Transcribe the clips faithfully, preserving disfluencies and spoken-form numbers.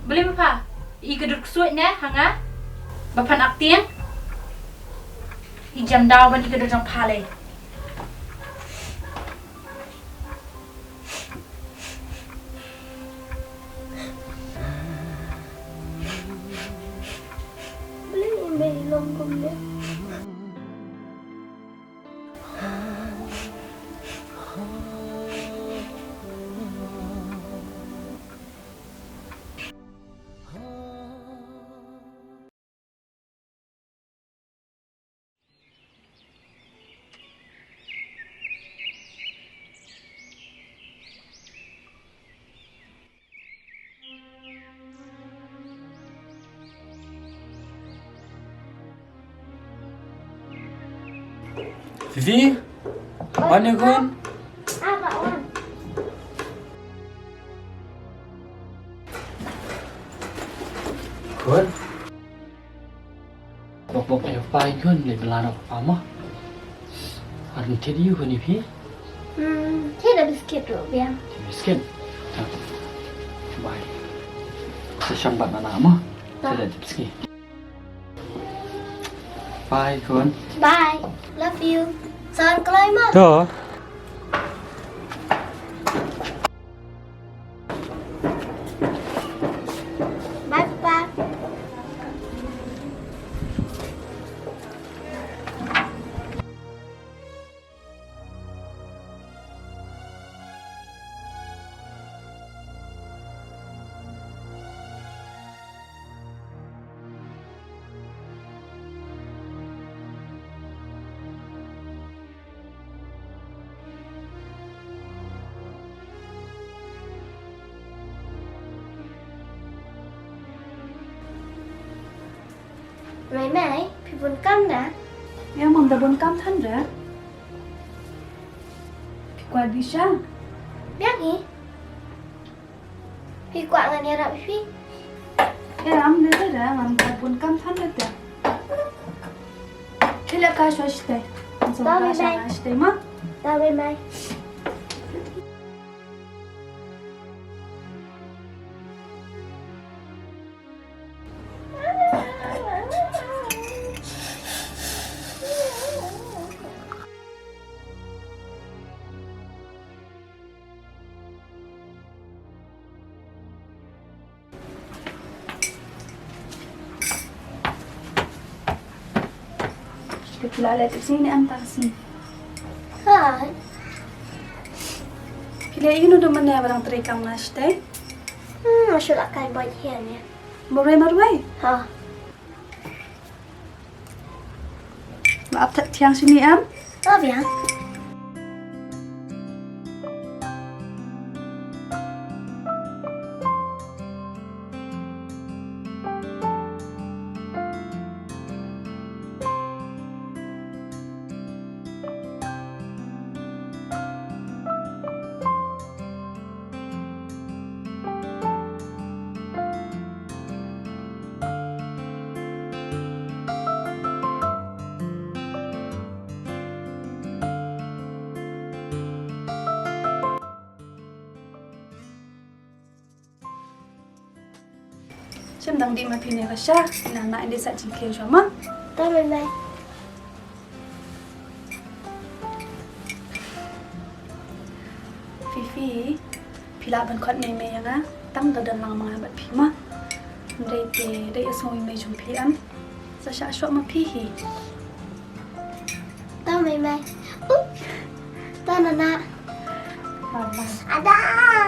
Balei ma pha? I ka dur ksuid ne ha nga? Ba phan aktieng? I jam daw ban i ka dur jong pha lei. Balei i mei long kumne? Fifi, on ïa khun. Khun. Bok bok ïa papa khun, leh bela noh papa mo. Ar ni thied ïa u khun ïa phi. Hmm, thied da biskit ruh biang. Biskit. Bye. Sa shong bad nana mo. Thied da biskit. Bye khun. Bye. Love you. Sa wan kloi mo. To. Bye papa. Mei mei, phi bun kam da? Ïa, mom da bun kam than da. Phi kwah bishar? Biang hi. Phi kwah ngan ïarap ïa phi? Ïa, am da da, ngam da bun kam than da. Khie leh kai shuwa shatei. Tau mei mei. Shatei ma. Tau mei mei. Phi la leh tipsngi ne em ta ka sngi? Hai. Phi leh ïa uno da mynne ba dang trei kam nga shatei? Hmm, nga shu la kai bait hi ne. Marwei marwei? Ha. Ba ap thak thiang shini em? Ap ïa. Shem dang dih ma phi ne ka sha, nang na indi sa jingkhlieh shuwa ma. To bye bye. Fifi, phi lah ban khot mei mei ïa nga, tang da don lang ma nga bad phi ma. Hynrei te, da ïohsngew ïa mei jong phi em. Sa shah shuwa ma phi hi. To mei mei. Uh. To nana. Bye bye. Ada.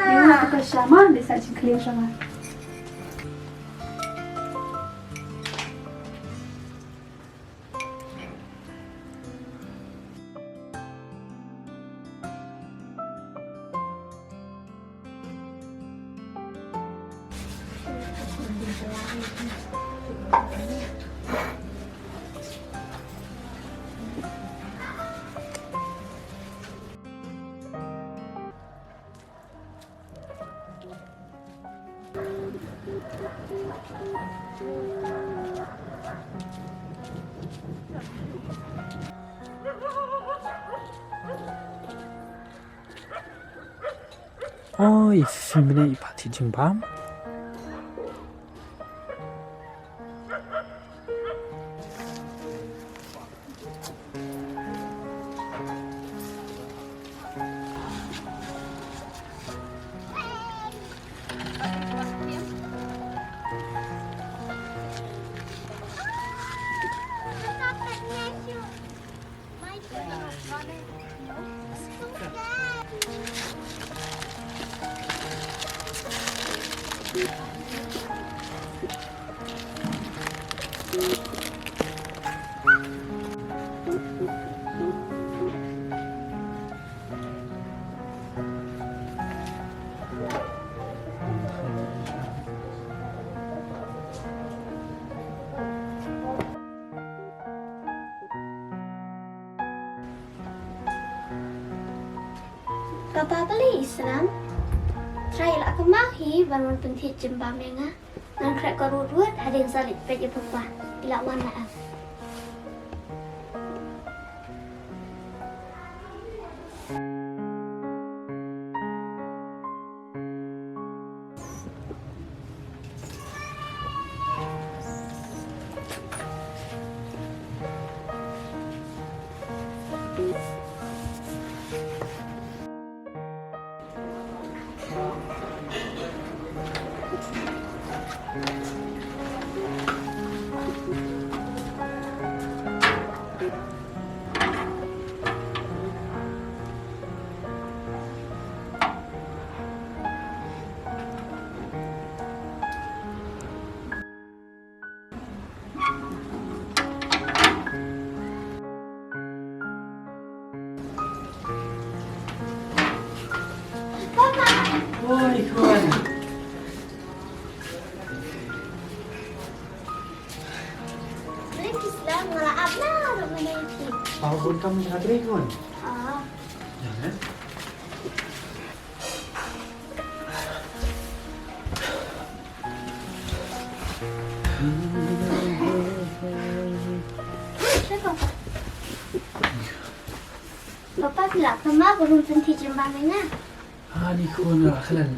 Ïa nga ka sha ma, da sa jingkhlieh shuwa ma. Oi, Fifi mynne i phah thied jingbam. Papa, balei i slam? Trai la kynmaw hi ban wan pynthied jingbam ïa nga. Ngan khreh ka rud rud hadien sa leit peit ïa papa. I la wan la em? Oi, khun. Balei phi slem, nga la ap la ruh mynne ïa phi. Pau bun kam ha trei, khun. Ah. Ïa, eh? Papa, phi lah kynmaw ba ngin pynthied jingbam ïa nga. Ani khun, nga la khlem.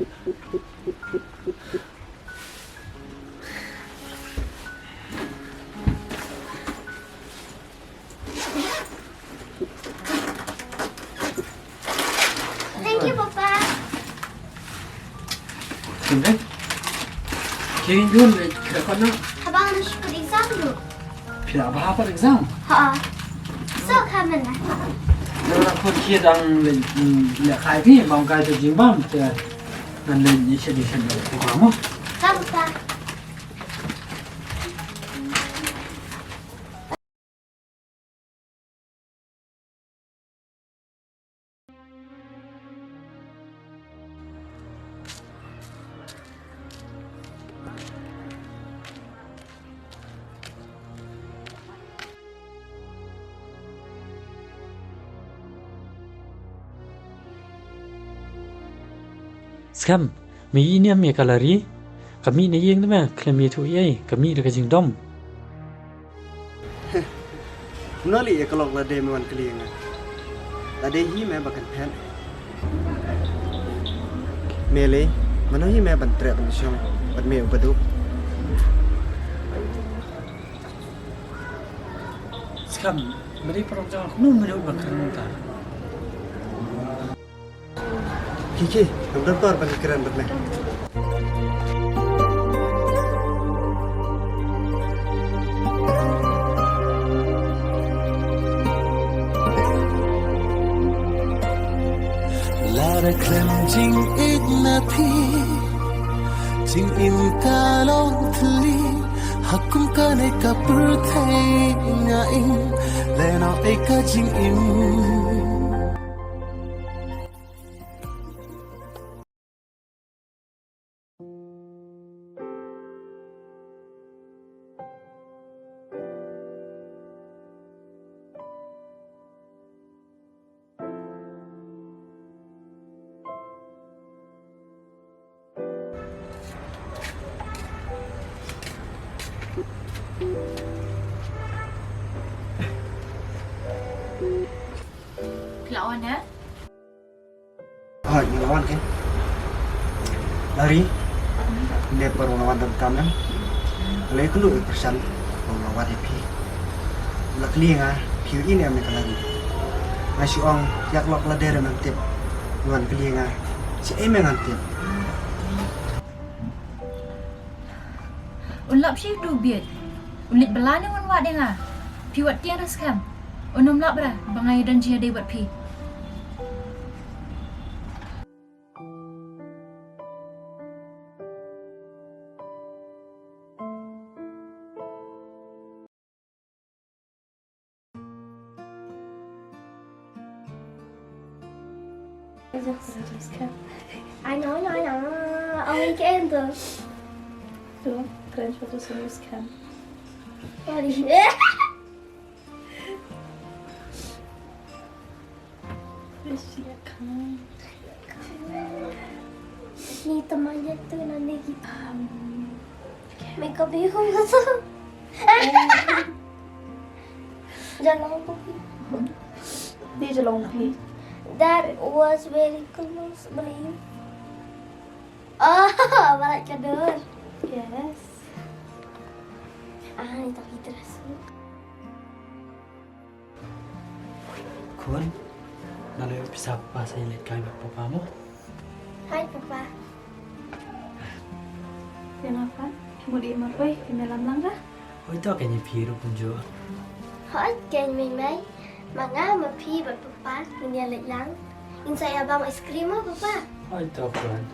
Thank you, Papa. Sumbe? Kiring dun, eh, kira kau nak? Abang ada syukur exam tu. Pia apa apa exam? Ha. So, kamu nak? Nak nak kau kia dang le, hmm, le kai pi, bang kai tu jingbam, tu. Nan le ni sedi sedi tu kamu. Kamu tak? Skhem, me ïohi ne em ïa ka Lari? Ka mih na ïing te me, khlem ïathuh ei ei, ka mih da ka jingdom. Kumno leh ïa ka lok lade me wan kylli ïa nga? Lade hi me ba kan phet. Me lei, mano hi me ban treh ban shong bad me uba duk? Skhem, me dei paralok jong nga, kumno me dei uba kren mynta? Khie khie, ngam don por ban kren bad me. Lada khlem jingïeit na phi, jingim ka long thylli, ha kum kane ka pyrthei nga im, lehnoh ei ka jingim. Phi la wan, eh? Hooid, nga la wan kein. Lari, ne por nga la wan donkam ne. Lei kulu i pyrshang ba u la wad ïa phi. U la kylli nga, phi ïohi ne em ïa ka lari. Nga shu ong, ïa ka lok la dei re, men tip. Wan kylli nga, shaei me ngan tip. Un lap shi tu biet. Un leit bala ne un wad ïa nga. Phi wad tieng re skhem. Un ym lap re ba nga ïa don jingïadei bad phi. Ano, ano, ano. Ang weekend to. Ito, transfer to sa Miss Cam. Sorry. Ni teman dia tu nanti kita. Makeup you kung kasa. Jalan kopi. Di jalan kopi. That was very close by you. Oh, balat ka dur. Yes. Ah, ni tapi terus. Khun, ngan ïa pisa papa sa ïa leit kai bad papa mo. Hai papa. Ïa nga pat, mut ïa ma poi, ïa me lam lang ra. Oi to, kan ïa phi ruh kumjuh. Hoi, kan mei mei. Ma nga ma phi bad papa ngin ïa leit lang. Ngin sa ïa bam ice cream mo papa. Oi to khun.